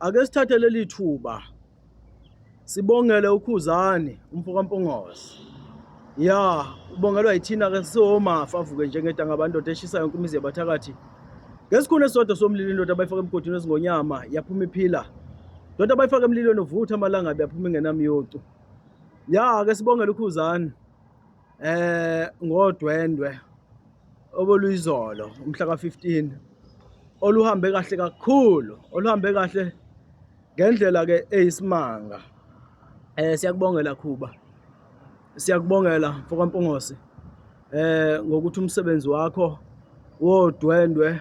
Ake sithathe leli thuba sibongele uKhuzani umfo kaMpungose. Ya, ubongelwa yithina ke siwomafa avuke njengedanga abandoda eshisa yonke imizi yabathakathi. Ngesikhuni esisodwa somlilo indoda abayifaka emgodini wezingonyama yaphuma iphila. Ndoda abayifaka emlilweni uvutha amalangabi yaphuma ingenamyocu. Ya, ke sibongele uKhuzani ngodwendwe obeluyizolo umhla ka-15 oluhambe kahle kakhulu, oluhambe kahle ngendlela ke eyisimanga. Siyakubongela Khuba, siyakubongela mfokaMpungose ngokuthi umsebenzi wakho wodwendwe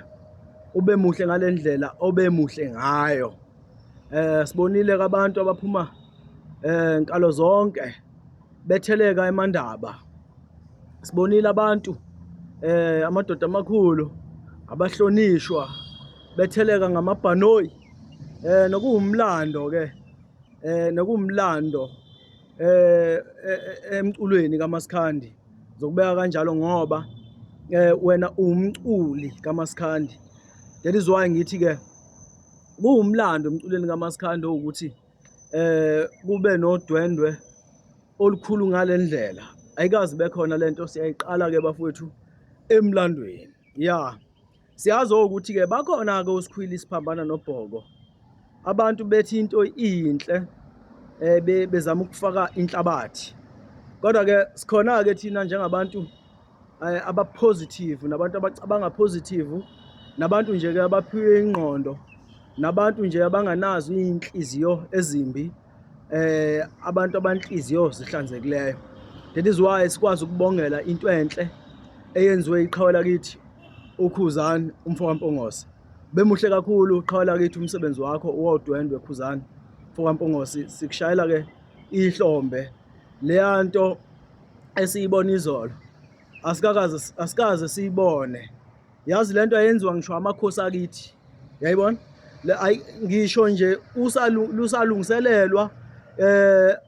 ube muhle ngalendlela obemuhle ngayo. Sibonile abantu abaphuma nkalo zonke betheleka eMandaba. Sibonile abantu amadoda amakhulu abahlonishwa betheleka ngamabhanoyi nokuwumlando ke nokuwumlando emculweni kaMaskandi. Ngizokubeka kanjalo ngoba wena uwumculi kaMaskandi. That is why ngithi ke kuwumlando emculweni kaMaskandi owukuthi kube nodwendwe olukhulu ngale ndlela. Ayikaze ibe khona le nto, siyayiqala-ke bafowethu emlandweni. Ya, siyazi ukuthi-ke bakhona-ke oSikhwili siphambana nobhoko. Abantu bethi into iyinhle bezama ukufaka inhlabathi. Kodwa-ke sikhona-ke thina njengabantu aba-positive nabantu abacabanga positive nabantu nje-ke abaphiwe ingqondo nabantu nje abanganazo iy'nhliziyo ezimbi abantu abanhliziyo zihlanzekileyo. That is why sikwazi ukubongela into enhle eyenziwe iqhawe lakithi uKhuzani umfo kaMpungose. Bemuhle kakhulu qhawe lakithi umsebenzi wakho wodwendwe Khuzani mfo kaMpungose, sikushayela ke ihlombe. Leya nto esiyibona izolo asikakaze asikaze siyibone. Yazi lento ayenziwa ngisho amakhosi akithi, yayibona ngisho nje lusalungiselelwa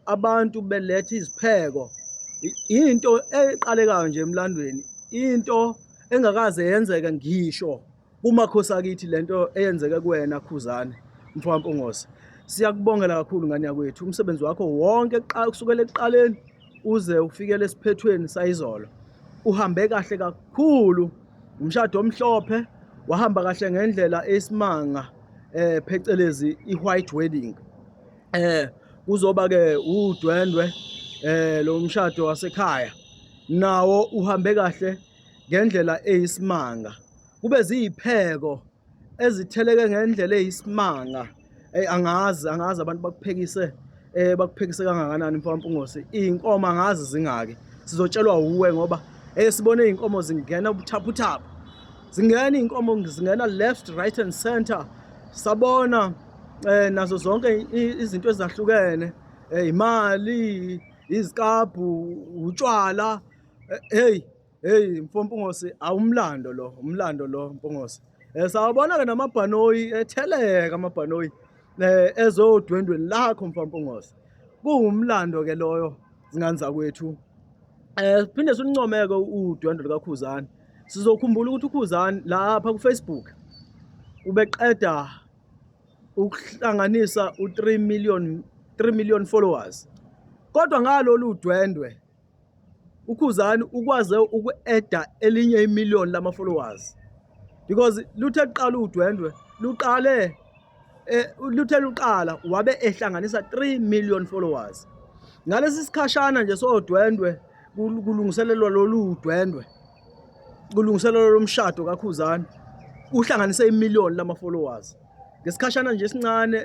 abantu beletha izipheko, into eqalekayo nje emlandweni, into engakaze yenzeke ngisho kumakhosi akithi lento eyenzeke kuwena Khuzani mfo kaMpungose. Siyakubongela kakhulu ngane yakwethu, umsebenzi wakho wonke kusukela ekuqaleni uze ufikele esiphethweni sayizolo uhambe kahle kakhulu. Umshado omhlophe wahamba kahle ngendlela eyisimanga, phecelezi i-white wedding. Kuzoba ke udwendwe lo mshado wasekhaya nawo uhambe kahle ngendlela eyisimanga. Kube ziyipheko ezitheleke ngendlela eyisimanga. Hey, angazi angazi abantu bakuphekise bakuphekise kangakanani mfo kaMpungose. Iy'nkomo angazi zingaki, sizotshelwa wuwe ngoba sibone iy'nkomo zingena ubuthaphuthaphu, zingena iy'nkomo zingena left right and center. Sabona nazo zonke izinto ezahlukene, imali, izikabhu, utshwala. Hey hey mfo Mpungose, awumlando lo, umlando lo Mpungose. Sawabona ke namabhanoyi etheleka amabhanoyi ezodwendweni lakho mfo Mpungose. Kuwumlando ke loyo zingane zakwethu. Siphinde siluncomeke udwendwe lukaKhuzani. Sizokhumbula ukuthi uKhuzani lapha ku-Facebook ubeqeda ukuhlanganisa u-3 million 3 million followers. Kodwa ngalolu dwendwe uKhuzani ukwaze uku-eda elinye imillion lama followers, because luthe kuqala udwendwe luqale luthe luqala wabe ehlanganisa 3 million followers. Ngalesi sikhashana nje sodwendwe kulungiselelwa lolu dwendwe, kulungiselelwa lomshado kaKhuzani, uhlanganise imillion lama followers ngesikhashana nje esincane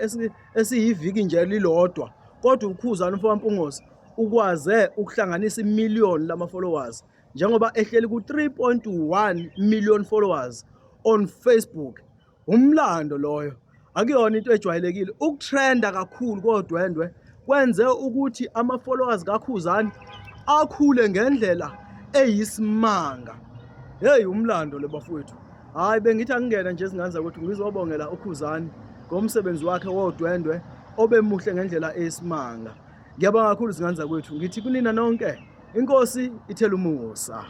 esiyiviki nje lilodwa. Kodwa uKhuzani umfo kaMpungose ukwaze ukuhlanganisa imillion lama followers njengoba ehleli ku 3.1 million followers on Facebook. Umlando loyo, akuyona into ejwayelekile. Ukutrenda kakhulu kodwendwe kwenze ukuthi ama followers kaKhuzani akhule ngendlela eyisimanga. Hey, umlando lo bafowethu. Hayi, bengithi angingena nje izingane zakwethu ngizobongela uKhuzani ngomsebenzi wakhe wodwendwe obemuhle ngendlela eyisimanga. Ngiyabonga kakhulu zingane zakwethu, ngithi kunina nonke, inkosi ithela umusa.